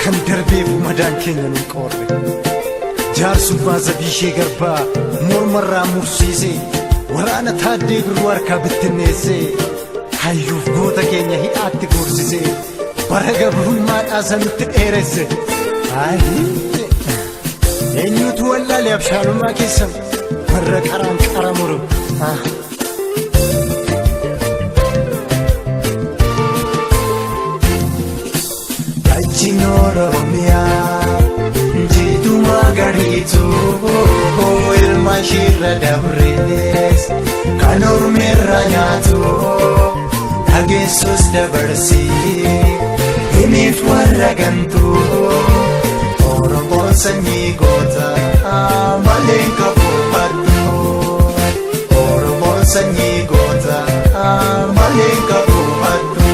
Kan darbeef madaan keenya nun qoorre. Jaarsummaa Zabiishee Garbaa mormarraa mursiisee, waraana Taaddee Birruu harkaa bittinneessee, hayyuuf goota keenya hidhaatti guursisee, bara gabrummaadhaa sanutti dheeresse. Eenyutu wallaale abshaalummaa keessan, warra qaraan qara muru? Achiin Oromiyaa jiituma gariitu, ilma ishiirra dabrees kan ormirra nyaatu, dhageessus dabarsii himiif warra gantu. Oromoon sanyii goota malee qabu hattu. Oromoon sanyii goota malee qabu hattu.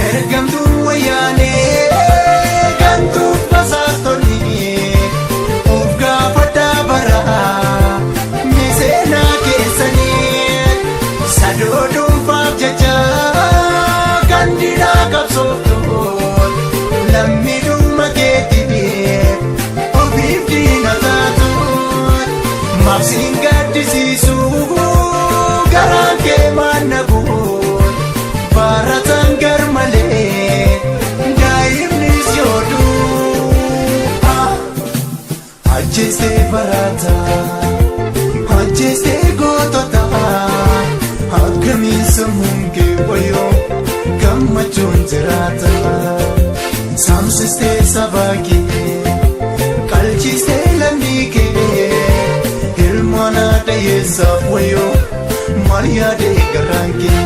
Ergamtuun Wayyaanee gantuuf basaastonni of gaafadhaa, bara miseenaa keessanii sadoo dhuunfaaf jecha gandinaa qabsooftu, lammii dhuma keetiif ofiif diina taatu. Maafsiin gaddisiisu garaan kee maal guun baratan gar malee daa'imnis yoo du'a. Ajjeestee barata, ajjeestee gootota, akkamiin sammuun kee wayyoo gammachuun jiraata? Saamsistee saba kee, qalchistee lammii kee, ilmaan haadha wayyoo maal yaadee garaan kee?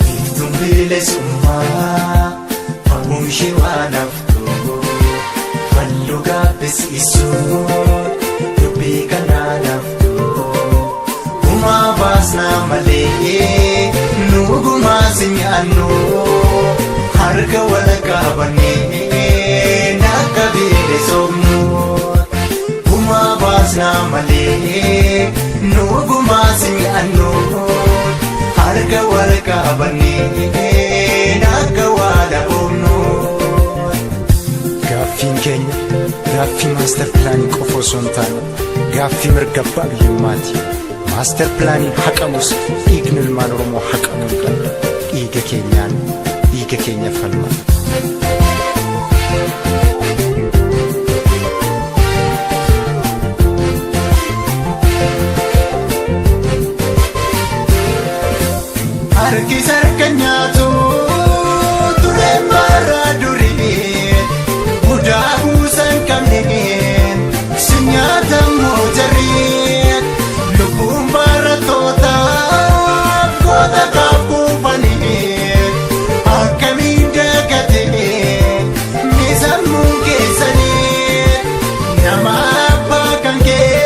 Biiftuun bilisummaa faguun ishee waan haftu falluu gaabbisiisu, dubbii kanaan haftu. Gumaa baasnaa malee nu gumaa si nyaannu, harka wal qabannee akka bilisomnu. Gumaa baasnaa malee nu gumaa si nyaannu, harka wal qabannee akka wal aboomnu. Gaaffiin keenya gaaffii master planii qofa osoo hin taane gaaffii mirga abbaa biyyummaati. Master planiin haqamus dhiigni ilmaan Oromoo haqamuu hin qabu. Dhiiga keenyaan dhiiga keenya falma. Harki sarka nyaatu tureen bara durii budaa buusan qabneen si nyaatamu jarri, lubbuun barattootaaf goota kaaf kuufanii akkamiin dagatee miisammuu keessanii? Nama abbaa kan kee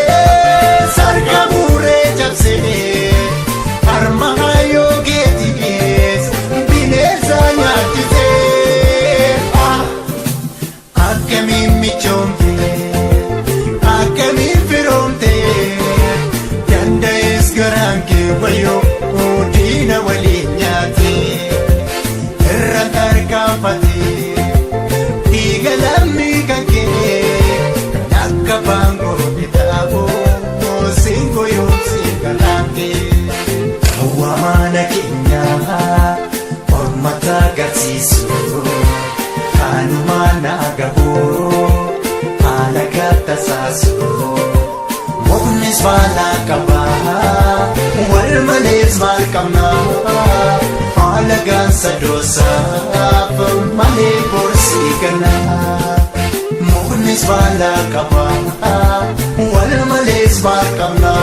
sarka muuree cabsee harma hayyoo keetiis bineensa nyaachisee, akkamiin michoomte, akkamiin firoomte, danda'ees garaan kee wayyoo diina waliin nyaate irra tarkaanfate, dhiiga lammii kan kee kan akka baangoo taa'uu siingo yoomsi garaan kee. Hawwaana keenyaa ormata agarsiisu kanumaan gahu haala gattasaasu. Muknis baala qaba, wal malees maal qabna? Haala gaansa doosaaf malee borsii ganna. Muknis baala qaba, wal malees maal qabna?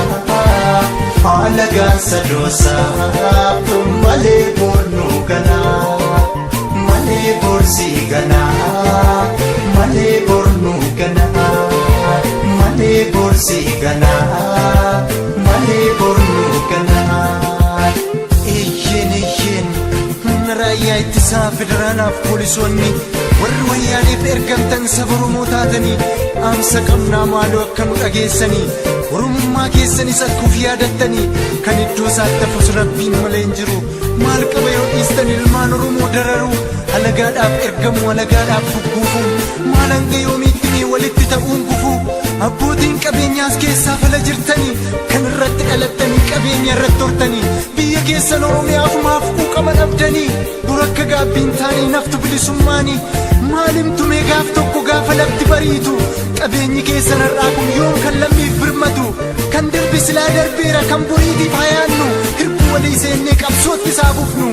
Haala gaansa doosaaf malee bornuu gana, malee borsii gana, malee bornuu gana, malee borsii gana, malee bornuu gana. Iyyin iyyin humna raayyaa. Raayyaa ittisaa federaalaaf poolisoonni warri wayyaaneef ergamtan saba Oromoo taatanii, dhaamsa qabnaa, maaloo akka nu dhageessanii, Oromummaa keessanis akka of yaadattanii. Kan iddoo isaatti hafus Rabbiin malee hin jiru. Maal qaba yoo dhiistan ilmaan Oromoo dararuu, alagaadhaaf ergamu, alagaadhaaf gugguufuun? Maal hanga yoomiitti mee walitti ta'uun gufuu? Abbootiin qabeenyaas keessaa fala jirtanii, kan irratti dhalattanii qabeenya irratti hortanii, biyya keessan Oromiyaaf maaf quuqama dhabdanii? Dur akka gaabbiin taanii naftu bilisummaanii. Maalimtu mee gaaf tokko gaafa lafti bariitu, qabeenyi keessan har'aa kun yoom kan lammiif birmatu? Kan darbe silaa darbeera, kan boriitiif hayaannu, hirbuu walii seennee qabsootti isaa fufnu.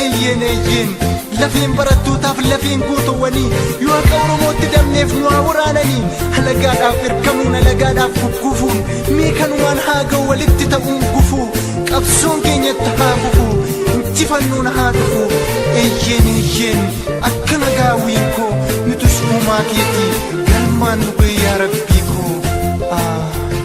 Eeyyeen, eeyyeen, lafeen barattootaaf lafeen gootowwanii yoo haqa Oromootti dabneef nu haa waraananii. Alagaadhaaf ergamuun, alagaadhaaf gugguufuun, mee kanumaan haa ga'u. Walitti ta'uun gufuu, qabsoon keenyatti haa fufu, injifannoon haa dhufu. Eeyyeen, eeyyeen, akka nagaa wiinkoo nutus uumaa keetii galmaan nu ga'e, yaa Rabbii.